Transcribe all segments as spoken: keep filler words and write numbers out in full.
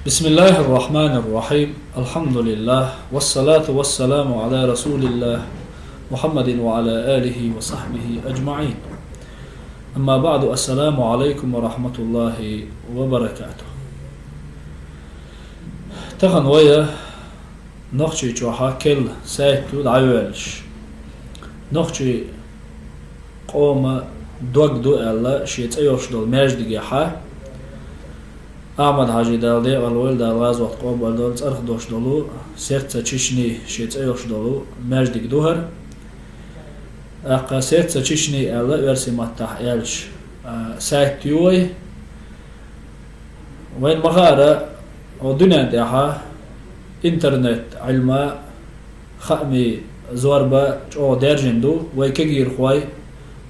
بسم الله الرحمن الرحيم. الحمد لله، والصلاة والسلام على رسول الله محمد وعلى آله وصحبه أجمعين. أما بعد، السلام عليكم ورحمة الله وبركاته. Тахан вай Нохчийчохь керла сайт ю дӀайоьллаш. Нохчий къоман дог ду аьлла, шен цӀе йолуш долу маьждигехь, Ахьмад-Хьаьжин, Дала декъал войла, Дала гӀазот къобалдойла, цӀарах долуш долу «Сердце Чечни» шен цӀе йолуш долу маьждиг ду хӀара. ТӀаккха «Сердце Чечни» аьлла оьрсийн маттахь аьлча, а, сайт ю вай. Вайна ма-хаъара, хӀокху дуьнен тӀехь интернет-Ӏилма, хаамийн зорба чӀогӀа даьржина ду, вай кегийрхой,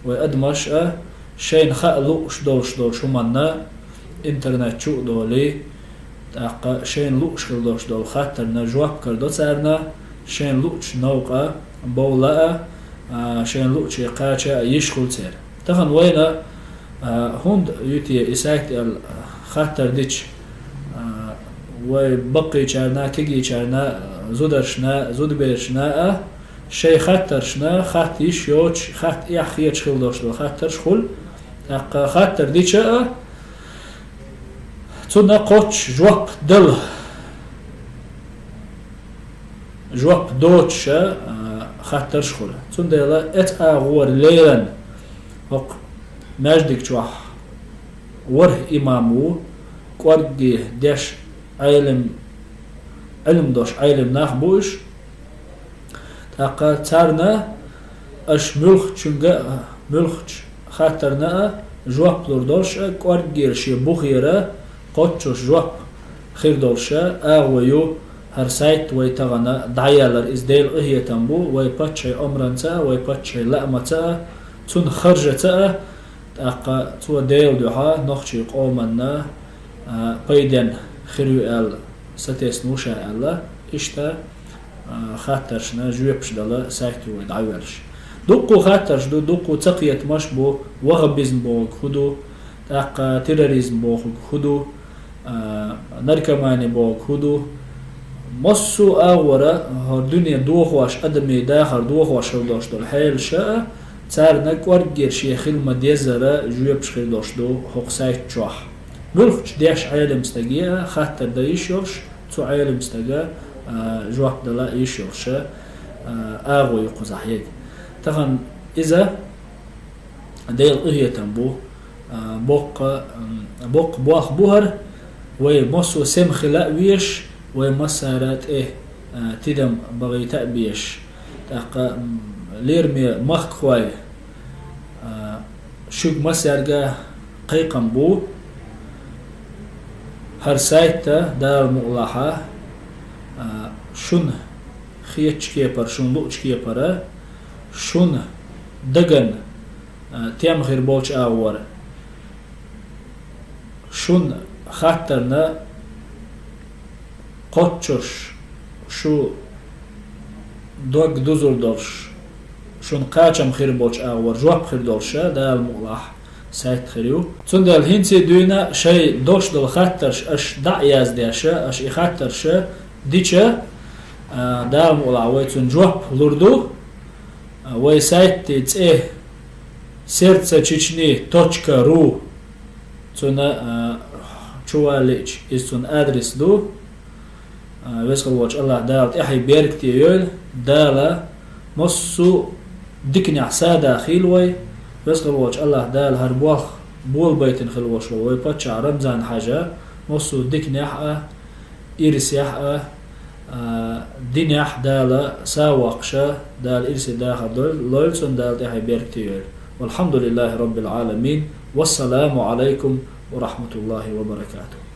вай адамаш а шайна хаа лууш долуш долчу хӀуманна интернет чу а долий, тӀаккха шайна лууш хила долуш долу хаттарна жоп карадо царна, шайна луучу новкъа бовла а, а, шайна лууче кхача а йиш хуьлу церан. Тахана вайна, а, хӀунда ю те и сайт аьлла хаттар дича, а, вай баккхийчарна, кегийчарна, а, зударшна, зудаберашна а шайн хаттаршна хатта йиш йоцуш, хатта эхь хеташ хила долуш долу хаттарш хуьлу. ТӀаккха хаттар дича а, цунна кхоччуш жоп дала, жоп доцуша, а, хаттарш хуьлу. Цундела эцу агӀора леррина хӀокху маьждиг чохь ворхӀ имам ву, кӀоргге деш Ӏелам, Ӏилма долуш Ӏелам нах бу уьш. ТӀаккха царна аша муьлххачуьнга а, муьлххачу хаттарна а жоп лур долуш а, кӀорггера шен бухера кхоччуш жоп хир долуш а агӀо ю хӀара сайт вай тахана дӀаяьллар. Иза Делан къинхетам бу, вай паччахьан омранца а, вай паччахьан лаамца а, цунна харжаца а, тӀаккха цо Делан дуьхьа нохчийн къоманна, а, пайденна хир ю аьлла, сатесна ву ша аьлла, иштта, а, хаттаршна жоьпаш дала сайт ю вай дӀайоьллаш. Дуккха хаттарш ду, дуккха цакхетамаш бу, ваххабизм бохург хӀун ду, тӀаккха терроризм бохург хӀун ду, а, наркомани бохург хӀун ду. Массо а агӀора хӀара дуьне дохош, адамийн дахар дохош хила долуш долу хьелаша а, царна кӀорггера шен хила ма-деззара жоьпаш хир долуш ду хӀокху сайт чохь. Муьлххачу деш Ӏелам стаге а хаттар дан йиш йолуш, цу Ӏелам стага, а, жоп дала йиш йолуша, а, агӀо ю кхузахь ерг. Тахана иза Делан къинхетам бу, а, боккха, м, боккха болх бу хӀара, вай массо а сема хила а везаш, вай массара а тӀе, а, тидам бахийта а безаш. ТӀаккха, м, лераме махкахой, а, шуьга массаьрга кхайкхам бу, хӀара сайт а, Дала мукъалахь, а, шуна хетачу кепара, шуна луучу кепара, шуна дагана, а, тема хир болчу агӀора, шуна хаттарна кхоччуш, шу дог дузур долуш, шуна кхачам хир болчу агӀора жоп хир долуша, Дала мукъалахь, сайт хир ю. Цундела хӀинца а дуьйна шайн долуш долу хаттарш аша дӀа а яздеш, аша и хаттарш дича, а, Дала мукъалахь, вай цунна жоп лур ду. А, вай сайтан цӀе сердце Чечни точка ру. Цунна, а, чу валлича, иза цунна адрес ду. А, Веза-Воккхачу АллахӀ Дала тӀаьхье беркате йойла, Дала массо а диканехь сада хийла вай. Веза-Воккхачу АллахӀ Дала хӀара болх болабайтина хила волуш волу вай паччахь Рамзан-Хьаьжа массо а диканехь а, ирсехь а, а, динехь Дала са воккхуша, Дала ирсе дахар дойла, лойла цунна, Дала тӀаьхье беркате йойла. والحمد لله رب العالمين. والسلام عليكم ورحمة الله وبركاته.